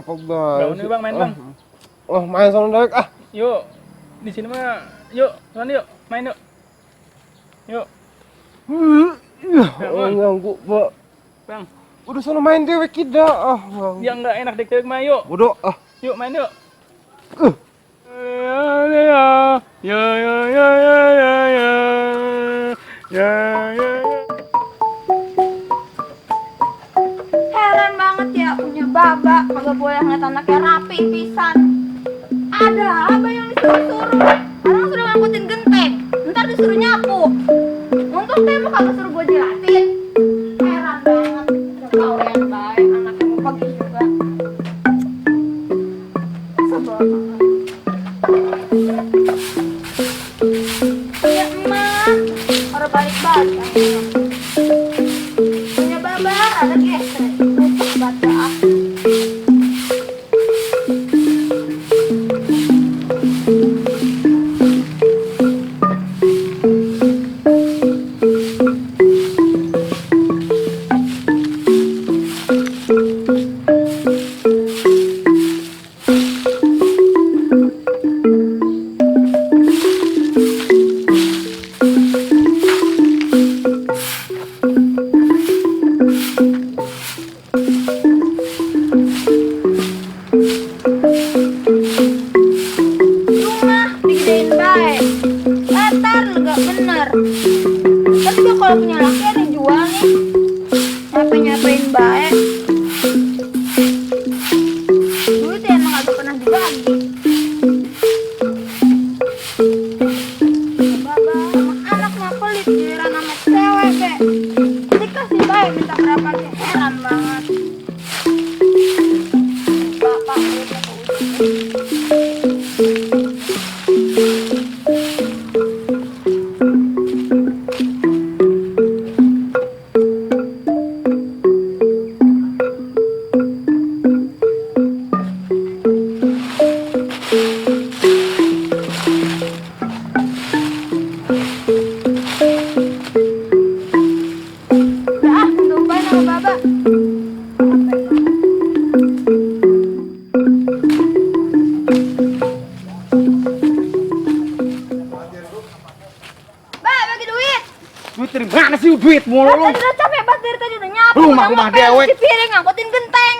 Apa bang? Nih bang, main bang. Oh main sama Dek ah. Yuk, di sini mah. Yuk, sana yuk, main yuk. Yuk. Ganggu pak. Bang. Udah sana main dewek kita. Ah bang. Yang nggak enak dek mah yuk. Bodoh ah. Yuk main yuk. Heran banget ya punya baba kagak boleh ngeliat anaknya rapi pisan. Ada apa yang disuruh-suruh? Orang suruh ngangkutin genteng, ntar disuruh nyapu. Untung tembok kagak suruh gue jilatin. Heran banget. Kau yang baik anaknya mau pergi juga. Sebel banget. Ya emak, orang balik-balik akhirnya. Punya baba ada gesek, tutup baca aku. Tapi dia kalau punya laki ada yang jual nih. Nyapain baik. Duit ya emang gak pernah dibagi. Baba sama anak mah pelit giliran sama cewek be. Dikasih baik minta berapa aja. Heran banget. Bapak udah dari mana sih duit mulu lu? Tadi udah capek banget dari tadi udah nyapu. Rumah dewek. Cuci piring, ngangkutin genteng.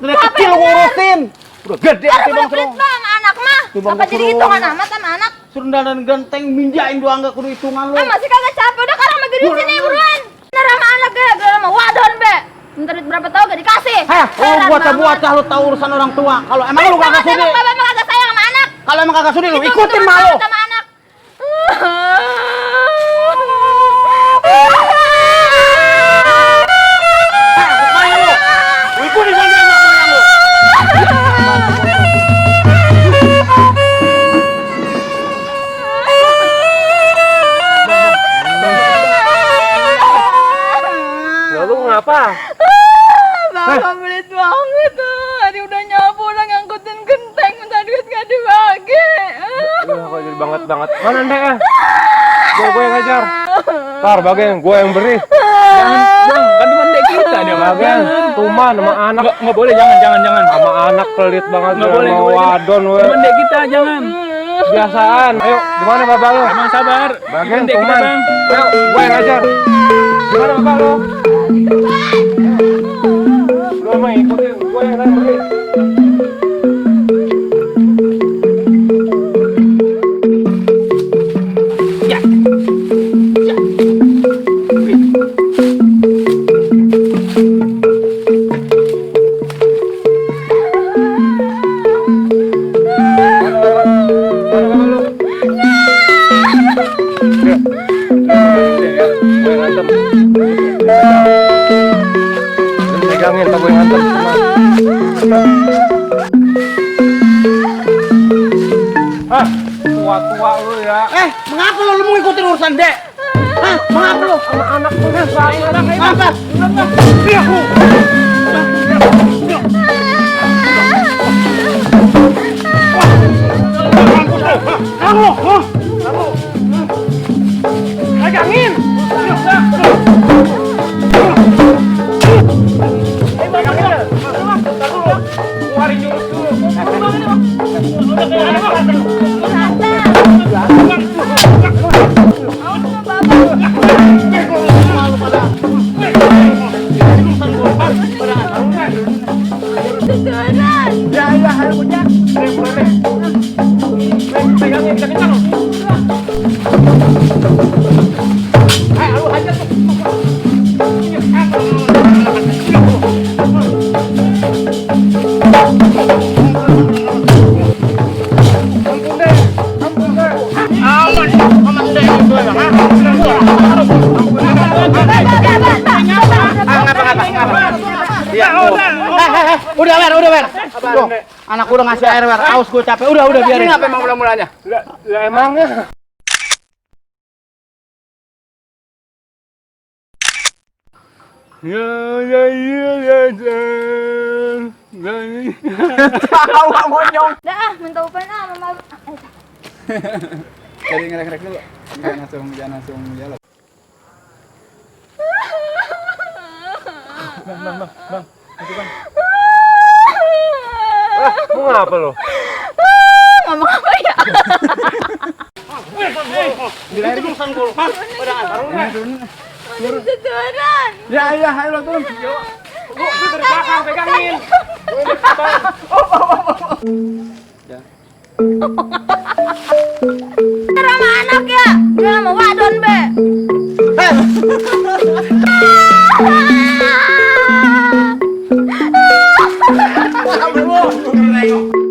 Ternyata kecil ngurusin. Udah gede Ada sih bang pelit mah sama anak mah. Apa jadi hitungan amat sama anak? Suruh dan genteng minjain doang gak kudu hitungan lu. Masih kagak capek udah karang lagi di sini buruan. Bener sama anak ya, gak sama wadon be. Minta duit berapa tahu gak dikasih. Lu buat-buat lu tahu urusan orang tua. Kalau emang lu kagak sudi. Emang bapak emang kagak sayang sama anak. Kalau emang kagak sudi lu ikutin malu. Sama anak. Apa? Bapak pelit banget Hari udah nyapu, udah ngangkutin genteng, minta duit gak dibagi. Kok jadi banget. Mana Ndek ya? Gue yang ngajar. Ntar bagian gue yang beri. Jangan, kan cuma Ndek kita dia bagian. Tuman sama anak. Nggak boleh, jangan. Sama anak pelit banget. Nggak boleh. Wadon we. Cuma Ndek kita, jangan. Biasaan. Ayo, gimana bapak lu? Emang sabar. Bagian Ndek kita, Tuman. Bang. Ayo, gue yang ngajar. Gimana bapak lu? Lu mah ikutin, gue yang beri. Megangin, tak gue nganter. Tua-tua lu ya. Mengapa lu mau ngikutin urusan Dek? Mengapa lu? Sama anak lu kan Apa? Megangin. Keluarin turun. Ya, ayo punya. Pegangin kencang. Ayo, lu hajar tuh. Udah Wer. Tuh, anak udah ngasih air Wer. Aus gue capek. Udah biarin. Apa emang mula-mulanya? Lah emangnya. Tahu gak monyong. Dah, minta upah mama. Jadi ngerek-ngerek dulu. Jangan langsung jalan. Bang. Itu bang. Mau ngapa lo? Ngomong apa ya? Dilahirin dulu sanggul. Hah? Masih turun. Ya, ayo turun. Lu dari belakang pegangin. Sama anak ya. Dia sama wadon be. Belum.